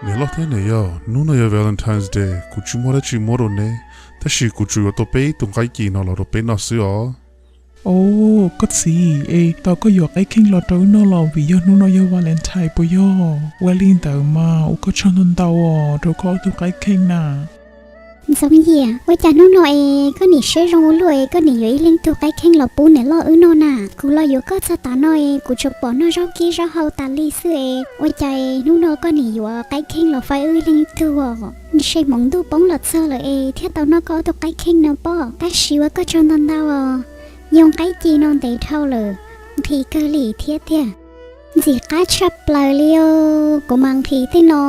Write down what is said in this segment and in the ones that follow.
Niam loj thiab niam yau, hnub no yog Valentine's Day, kuv tsis muaj dab tsi muab rau neb, tab sis kuv tsuas yuav tau peb ib tug qaib ci no los rau peb noj xwb os. Os, koj txiv, es tau koj yuav qaib kheej los rau wb noj los vim yog hnub no yog Valentine puas yog? Ua li ntawd mas ua koj tsaug ntau ntau os rau koj ob tug qaib kheej na. Ntxoov Yias, ua cas hnub no es koj nim siab zoo ua luaj es koj nim yuav ib leeg tug qaib kheej los pub niam loj wb noj na? Kuv los yuav koj txog tav no es kuv tsuas pom noj zaub kib zaub hau tas li xwb es ua cas hnub no koj nim yuav qaib kheej los faib wb ib leeg tug os? Ntshe hmoov ntuj poob los txog lawm es thiaj tau noj koj ob tug qaib kheej no pob. Tab sis ua koj tsaug ntau ntau os, yoo qaib ci no ntev dhau lawm, nqhis kawg li thiab tiag. Ntxim qab tshaj plaws li os, kuv mas nqhis tej no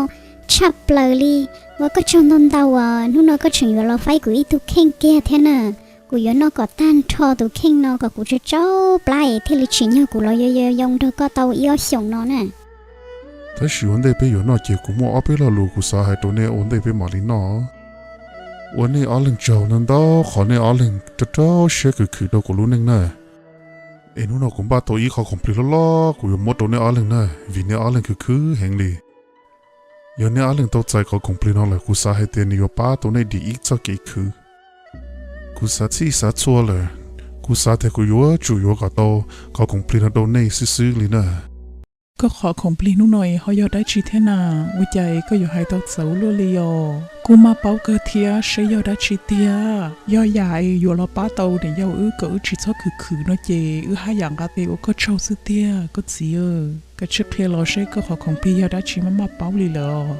tshaj plaws li. Ua koj tsaug ntau ntau uas hnub no koj tseem yuav los faib kuv ib tug kheej kiag thiab na. Kuv yuav noj kom tag nrho tus kheej no kom kuv tsaug tsaug plab es thiaj li tsim nyog kuv los yoo yoo nrog koj tau ib ob xyoos no na. Tab sis ua ntej peb yuav noj ces kuv muaj ob peb lo lus kuv xav hais rau nej ua ntej peb mam li noj. Ua nej ob leeg tsaug ntau ntau qhov nej ob leeg rau rau siab khwv khwv rau kuv lub neej na. Es hnub no kuv npaj tau ib qho khoom plig loj loj kuv yuav muab rau nej ob leeg na, vim nej ob leeg khwv khwv heev li. Yog nej ob leeg tau txais qhov khoom plig no lawm kuv xav hais tias nws yuav pab tau nej dim ib txoj kev khwv. Kuv xav txhij xav txhua lawm, kuv xav tias kuv yuav tsum yuav kom tau qhov khoom plig no rau nej xwb xwb li na. Koj qhov khoom plig hnub no es ho yog dab tsi thiab na? Ua cas es koj yuav hais tau txawv luaj li os? Kuj maj paub kawg thiab seb yog dab tsi tiag. Yog yam es yuav los pab tau niam yau wb kom wb tsis txhob khwv khwv no ces wb haj yam nqa tes ua koj tsaug xwb tiag koj txiv. Kav tsij qhia los seb koj qhov khoom plig yog dab tsi, maj maj paub li lawm os.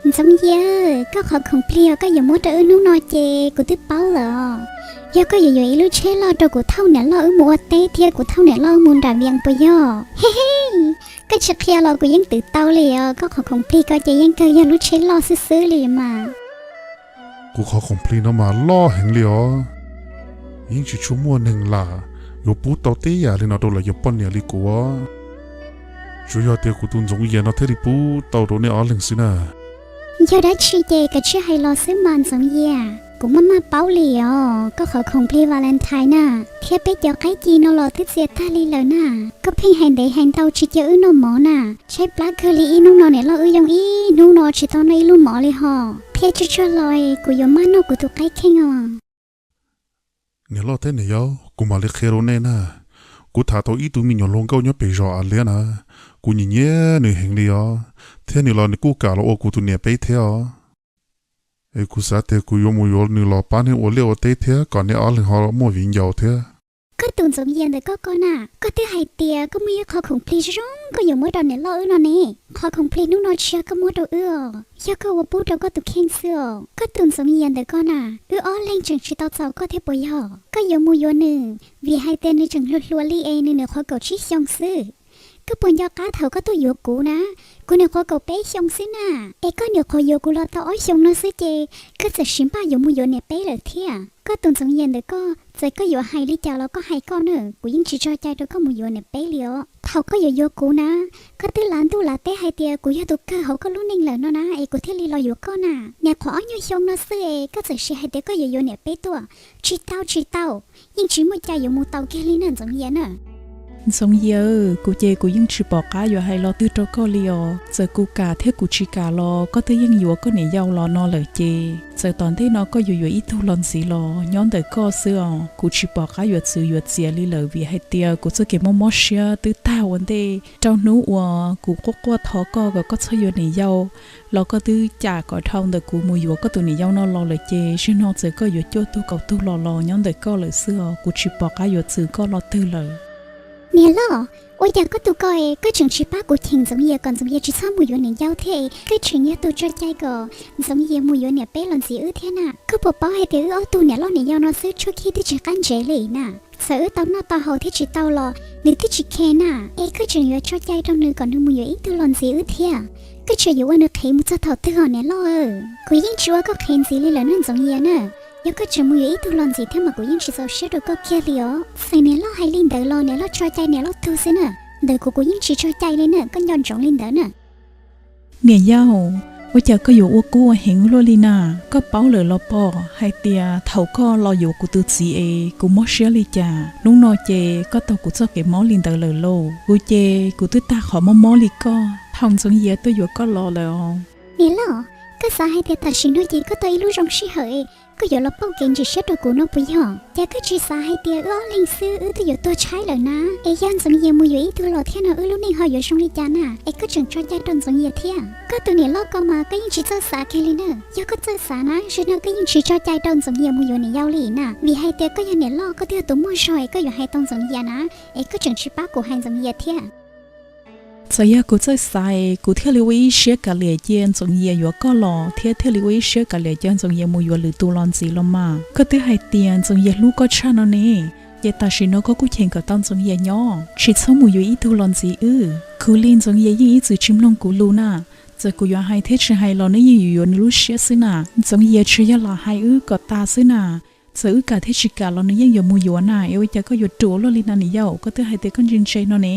Ntxoov Yias, koj qhov khoom plig uas koj yuav muab rau wb hnub no ces kuv twb paub lawm os. Yog koj yuav yuav ib lub tsheb loj rau kuv thauj niam loj wb mus ua teb thiab kuv thauj niam loj wb mus nram Vias puas yog? He he, koj tsis qhia los kuv yeej twv tau li os. Koj qhov khoom plig ko ces yeej kawg yog lub tsheb loj xwb xwb li mas. Kuv qhov khoom plig no mas loj heev li os. Yeej tsis tshua muaj neeg lam yuav pub tau tej yam li no rau lawv cov poj niam li kuv. Tsuas yog tias kuv tus Ntxoov Yias no thiaj li pub tau rau nej ob leeg xwb na. Yog dab tsi ces kav tsij hais los xwb mas Ntxoov Yias, kuv maj maj paub li os. Koj qhov khoom plig Valentine na, thiab peb cov qaib ci no los twb txias tag li lawm na. Koj pheej hais ntev hais ntau tsis cia wb noj mov na. Tshaib plab kawg li, ib hnub no niam loj wb yoo ib hnub no tsis tau noj ib lub mov li ho. Thiab tsuag tsuag los kuv yuav maj noj kuv tus qaib kheej os. Niam loj thiab niam yau, kuv mam li qhia rau nej na. Kuv tham tau ib tug me nyuam hluas nkauj nyob pem zos A Liab na. Kuv nyiam nyiam nws heev li os, thiab nws los nws kuj kam los ua kuv tus niam peb thiab os. Es kuv xav tias kuv yuav mus yuav nws los pab nws ua liaj ua teb thiab kom nej ob leeg ho muaj viv ncaus thiab. Koj tus Ntxoov Yias ntawm koj ko na, koj twb hais tias koj muaj ib qho khoom plig zoo zoo koj yuav muab rau niam loj wb no ne. Qhov khoom plig hnub no tsis yog koj muab rau wb os, yog koj ua pub rau koj tus kheej xwb os. Koj tus Ntxoov Yias ntawm koj na, wb ob leeg tseem tsis tau txaus koj thiab puas yog? Koj yuav mus yuav nws vim hais tias nws tseem hluas hluas li es nws nyuam qhuav kaum tsib xyoos xwb. Koj puas nco qab thaum koj tuaj yuav kuv na, kuv nyuam qhuav kaum peb xyoo xwb na, es koj nyuam qhuav yuav kuv los tau ob xyoos no xwb ces koj txawm sis npaj yuav mus yuav niam peb lawm thiab. Koj tus Ntxoov Yias ntawm koj, txawm koj yuav hais li cas los koj hais koj na, kuv yeej tsis tso cai rau koj mus yuav niam peb li os. Thaum koj yuav yuav kuv na, koj twb lav ntuj lav teb hais tias kuv yog tus kawg hauv koj lub neej lawm no na es kuv thiaj li los yuav koj na. Nyuam qhuav ob nyuag xyoo no xwb es koj txawm sis hais tias koj yuav yuav niam peb tuaj. Tsis tau tsis tau, yeej tsis muaj cai yuav mus tau kiag li na Ntxoov Yias na. Ntxoov Yias, kuv ces kuv yeej tsis pom qab yuav hais lo twg rau koj li os. Txawm kuv kam thiab kuv tsis kam los koj twb yeej yuav koj niam yau los no lawm ces txawm tom ntej no koj yuav yuav ib tug los ntxiv los nyob ntawm koj xwb os. Kuv tsis pom qab yuav txwv yuav txiav li lawm vim hais tias kuv txoj kev mob mob siab twb tag ua ntej rau hnub uas kuv quaj quaj thov koj kom koj txhob yuav niam yau los koj twb cam kom dhau ntawm kuv mus yuav koj tus niam yau no los lawm ces zaum no txawm koj yuav cuaj tug kaum tug los los nyob ntawm koj lawm xwb os. Kuv tsis pom qab yuav txwv koj lo twg lawm. Niam loj, ua cas koj tus ko es koj tseem tsis pab kuv cheem Ntxoov Yias kom Ntxoov Yias tsis txhob mus yuav niam yau thiab es koj tseem yog tus tso cai kom Ntxoov Yias mus yuav niam peb los ntxiv wb thiab na? Koj puas paub hais tias wb ob tug niam loj niam yau no xwb tshuab khib twb tsis qab ntsev li na. Txawm wb tau noj tau haus thiab tsis tau los nws twb tsis khe na, es koj tseem yuav tso cai rau nws kom nws mus yuav ib tug los ntxiv wb thiab. Koj tseem yuav ua nws qhev mus txog thaum twg os niam loj? Kuv yeej tsis ua koj qhev ntxiv li lawm na Ntxoov Yias na. Yog koj tseem mus yuav ib tug los ntxiv thiab mas kuv yeej tsis txaus siab rau koj kiag li os. Txawm niam loj hais li ntawd los niam loj tso cai niam loj tug xwb na. Ntawm kuv kuv yeej tsis tso cai li na, koj nco ntsoov li ntawd na. Niam yau, ua cas koj yuav ua kub ua heev luaj li na? Koj paub lawm los pom hais tias thaum koj los yuav kuv tus txiv es kuv mob siab li cas? Hnub no ces koj tau kuv txoj kev mob li ntawd lawm lauj. Kuv ces kuv twb tag qhov mob mob li koj thaum Ntxoov Yias tuaj yuav koj los lawm os. Niam loj, koj xav hais tias tam sim no ces koj tau ib lub zoo sij hawm, koj yuav los pauj kev ntxhov siab rau kuv no puas yog? Ces koj tsis xav hais tias wb ob leeg xwb wb twb yuav tuag tshaib lawm na? Es yog Ntxoov Yias mus yuav ib tug los thiab no wb lub neej ho yuav zoo li cas na? Es koj tseem tso cai rau Ntxoov Yias thiab. Koj tus niam loj ko mas koj yeej tsis txawj xav kiag li na. Yog koj txawj xav na, zaum no koj yeej tsis tso cai rau Ntxoov Yias mus yuav niam yau li na. Vim hais tias koj yog niam loj, koj twb yog tus muaj zog es koj yuav hais tau Ntxoov Yias na, es koj tseem tsis pab kuv hais Ntxoov Yias thiab. Txawm yog kuv txawj xav es kuv thiaj li ua ib siab kav liam cia Ntxoov Yias yuav koj los thiab thiaj li ua ib siab kav liam cia Ntxoov Yias mus yuav lwm tus los ntxiv los mas. Koj twb hais tias Ntxoov Yias hlub koj tshaj no ne, ces tam sim no koj kuj cheem kom tau Ntxoov Yias nyob, tsis txhob mus yuav ib tug los ntxiv wb. Kuv li Ntxoov Yias yeej ib txwm tsis mloog kuv lus na. Txawm kuv yuav hais thiab tsis hais los nws yeej yuav yuav nws lub siab xwb na. Ntxoov Yias tsuas yog los hais wb kom tas xwb na. Txawm wb kam thiab tsis kam los nws yeej yuav mus yuav na. Es ua cas koj yuav ruam luaj li na niam yau? Koj twb hais tias koj ntse ntse no ne.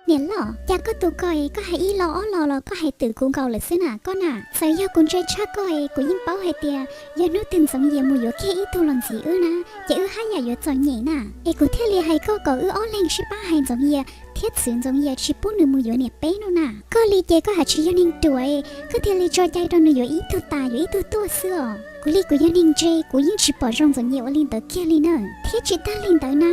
Niam loj, cas koj tus ko es koj hais ib lo ob lo los koj hais twm kuv nkaus lawm xwb na koj na. Txawm yog kuv ntse tshaj koj es kuv yeej paub hais tias yog hnub twg Ntxoov Yias mus yuav kiag ib tug los ntxiv wb na, ces wb haj yam yuav txom nyem na. Es kuv thiaj li hais koj kom wb ob leeg sib pab hais Ntxoov Yias thiab txwv Ntxoov Yias tsis pub nws mus yuav niam peb no na. Koj li ces koj hais tsis yog neeg ruam es koj thiaj li tso cai rau nws yuav ib tug tas yuav ib tug tuaj xwb os. Kuv li kuv yog neeg ntse, kuv yeej tsis pom zoo Ntxoov Yias ua li ntawd kiag li na. Thiab tsis tag li ntawd na,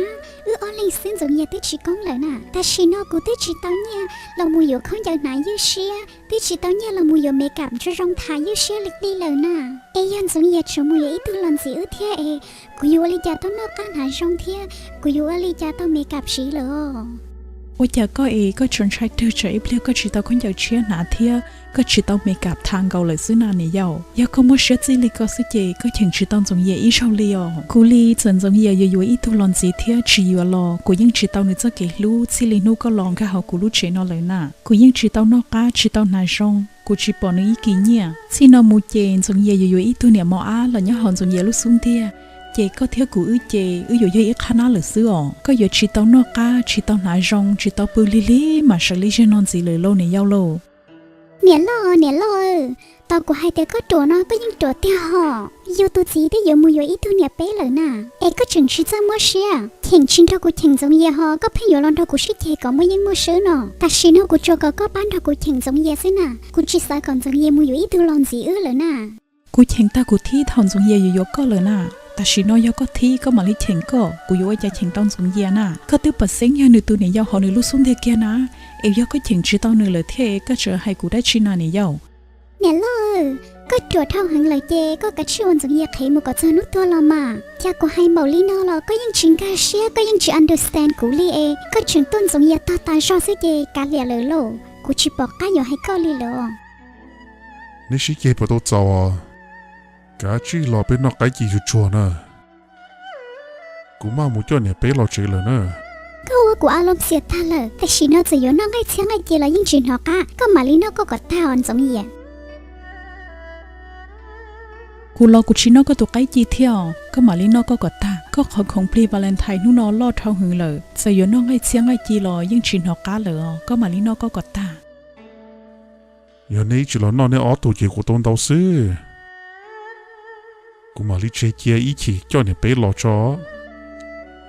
wb ob leeg xwb Ntxoov Yias twb tsis koob lawm na. Tam sim no kuv twb tsis tau nyiaj los mus yuav khaub ncaws hnav ywj siab, twb tsis tau nyiaj los mus yuav makeup zoo zoo tha ywj siab li li lawm na. Es yog Ntxoov Yias tseem mus yuav ib tug los ntxiv wb thiab es kuv yuav ua li cas tau noj qab hnav zoo thiab kuv yuav ua li cas tau makeup siv lawm os? Ua cas koj es koj tsuas ntshai rwg tsam ib pliag koj tsis tau khaub ncaws tshiab hnav thiab koj tsis tau makeup tha nkaus lawm xwb na niam yau? Yog koj muaj siab txij li ko xwb ces koj cheem tsis tau Ntxoov Yias ib zaug li os. Kuv li txawm Ntxoov Yias yuav yuav ib tug los ntxiv thiab tsis yuav los kuv yeej tsis tau nws txoj kev hlub txij li hnub koj los nkag hauv kuv lub tsev no lawm na. Kuv yeej tsis tau noj qab tsis tau hnav zoo, kuv tsis pom nws ib kis nyiaj. Txij no mus ces Ntxoov Yias yuav yuav ib tug niam mos ab los nyob hauv Ntxoov Yias lub xub ntiag, ces koj thiab kuv wb ces wb yuav yog ib qhab nab lawm xwb os. Koj yuav tsis tau noj qab tsis tau hnav zoo tsis tau pw lig lig mam sawv li zej no ntxiv lawm lauj niam yau lauj. Niam loj, niam loj, tos kuv hais tias koj ruam no koj yeej ruam tiag hos. Yus tus txiv twb yuav mus yuav ib tug niam peb lawm na, es koj tseem tsis txawj muab siab, cheem tsis nrog kuv cheem Ntxoov Yias ho koj pheej yuav los nrog kuv sib ceg kom muaj yeej muaj swb no. Tam sim no kuv tsuas kom koj pab nrog kuv cheem Ntxoov Yias xwb na, kuv tsis xav kom Ntxoov Yias mus yuav ib tug los ntxiv wb lawm na. Kuv cheem tag kuv thib thaum Ntxoov Yias yuav yuav koj lawm na. Tam sim no yog koj thib koj mam li cheem koj, kuv yuav ua cas cheem tau Ntxoov Yias na? Koj twb pom xeeb yog nws tus niam yau hauv nws lub xub ntiag kiag na, es yog koj cheem tsis tau nws lawm thiab koj tseem hais kuv dab tsi na niam yau? Niam loj, koj ruam dhau heev lawm ces koj kav tsij ua Ntxoov Yias qhev mus kom txog hnub tuag los mas. Cas kuv hais npaum li no los koj yeej tsis nkag siab, koj yeej tsis understand kuv li es koj tseem tuaj Ntxoov Yias tog tas zog xwb ces kav liam lawm lauj. Kuv tsis pom qab yuav hais koj li lawm os. Neb sib ceg puas tau txaus? Kav tsij los peb noj qaib ci tsuag tsuag na. Kuv maj mus coj niam peb los tsev lawm na. Koj ua kuv a loo xiam tag lawm, tam sim no txawm yuav noj nqaij txhiab nqaij ci los yeej tsis hnov qab, koj mam li noj koj kom tag os Ntxoov Yias. Kuv los kuv tsis noj koj tus qaib ci thiab os, koj mam li noj koj kom tag. Koj qhov khoom plig Valentine hnub no loj dhau heev lawm, txawm yuav noj nqaij txhiab nqaij ci los yeej tsis hnov qab lawm os, koj mam li noj koj kom tag. Yog neb ib tsis los noj neb ob tug ces kuv tau ntau xwb. Kuv mam li tseg cia ib chim coj niam peb los tso,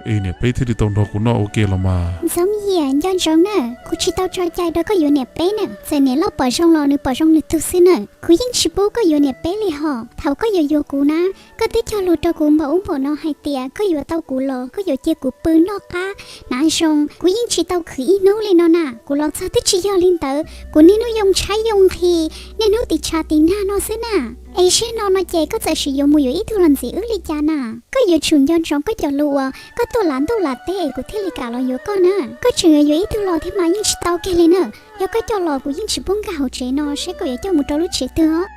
es niam peb thiaj li tau nrog kuv noj ua ke los mas. Ntxoov Yias, nco ntsoov na, kuv tsis tau tso cai rau koj yuav niam peb na. Txawm niam loj pom zoo los nws pom zoo nws tug xwb na. Kuv yeej tsis pub koj yuav niam peb li hos. Thaum koj yuav yuav kuv na, koj twb cog lus rau kuv npaum ub npaum no hais tias koj yuav tau kuv los koj yuav cia kuv pw noj qab hnav zoo. Kuv yeej tsis tau khwv ib hnub li no na. Kuv los txog twb tsis yog li ntawd, kuv niaj hnub yoo tshaib yoo nqhis, niaj hnub tiv tshav tiv nag no xwb na. Es zaum no no ces koj txawm sim yuav mus yuav ib tug los ntxiv wb li cas na? Koj yuav tsum nco ntsoov koj cov lus uas koj tuaj lav ntuj lav teb es kuv thiaj li kam los yuav koj na. Koj tseem yuav yuav ib tug los thiab mas yeej tsis tau kiag li na. Yog koj coj los kuv yeej tsis pub nkag hauv tsev no, saib koj yuav coj mus rau lub tsev twg os.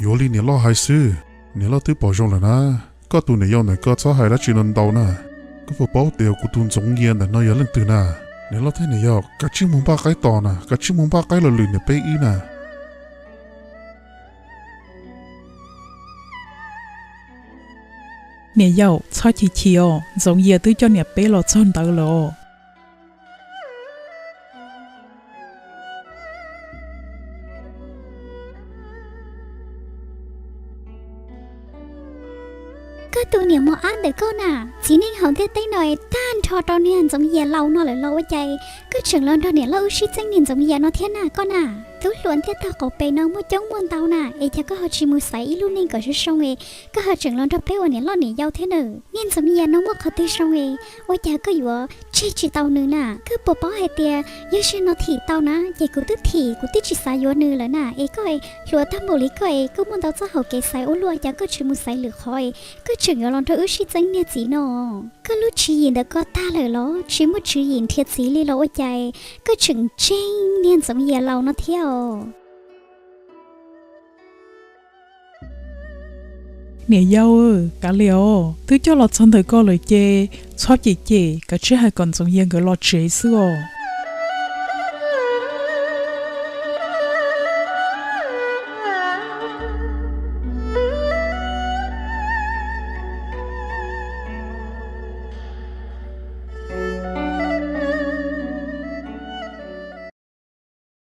Yuav li niam loj hais xwb, niam loj twb pom zoo lawm na. Koj tus niam yau ntawm koj txhob hais dab tsi no ntau na. Koj puas paub tias kuv tus Ntxoov Yias ntawm no yog leej twg na? Niam loj thiab niam yau, kav tsij mus npaj qaib tos na, kav tsij mus npaj qaib los lwm niam peb wb na. Niam yau, txhob chim chim os, Ntxoov Yias twb coj niam peb los txog ntawd lawm os. Koj tus niam mos ab ntawm koj na, txiv neej hauv ntiaj teb no es tag nrho rau niag Ntxoov Yias laus no lawm los ua cas koj tseem los nrog niam loj wb sib txeeb niag Ntxoov Yias no thiab na koj na? Tub hluas ntiaj teb qaum pem no muaj coob muaj ntau na, es cas koj ho tsis mus xaiv ib lub neej kom zoo zoo es koj ho tseem los nrog peb ua niam loj niam yau thiab na? Niag Ntxoov Yias, no muaj qhov twg zoo es ua cas koj yuav tseg tsis tau nws na? Koj puas paub hais tias yog zaum no thim tau na ces kuv twb thim, kuv twb tsis xav yuav nws lawm na. Es koj hluas tag npaum li koj es koj muaj ntau txoj hau kev xaiv ua luaj, cas koj tsis mus xaiv lwm qhov es koj tseem yuav los nrog wb sib txeeb niag txiv no? Koj lub tswv yim ntawm koj tag lawm los? Tsis muaj tswv yim nrhiav txiv li los ua cas koj tseem ntseeg niag Ntxoov Yias laus no thiab os? Niam yau, kav liam os, twb coj los txog ntawm koj lawm ces txhob cem cem, kav tsij hais kom Ntxoov Yias nkawd los tsev xwb os.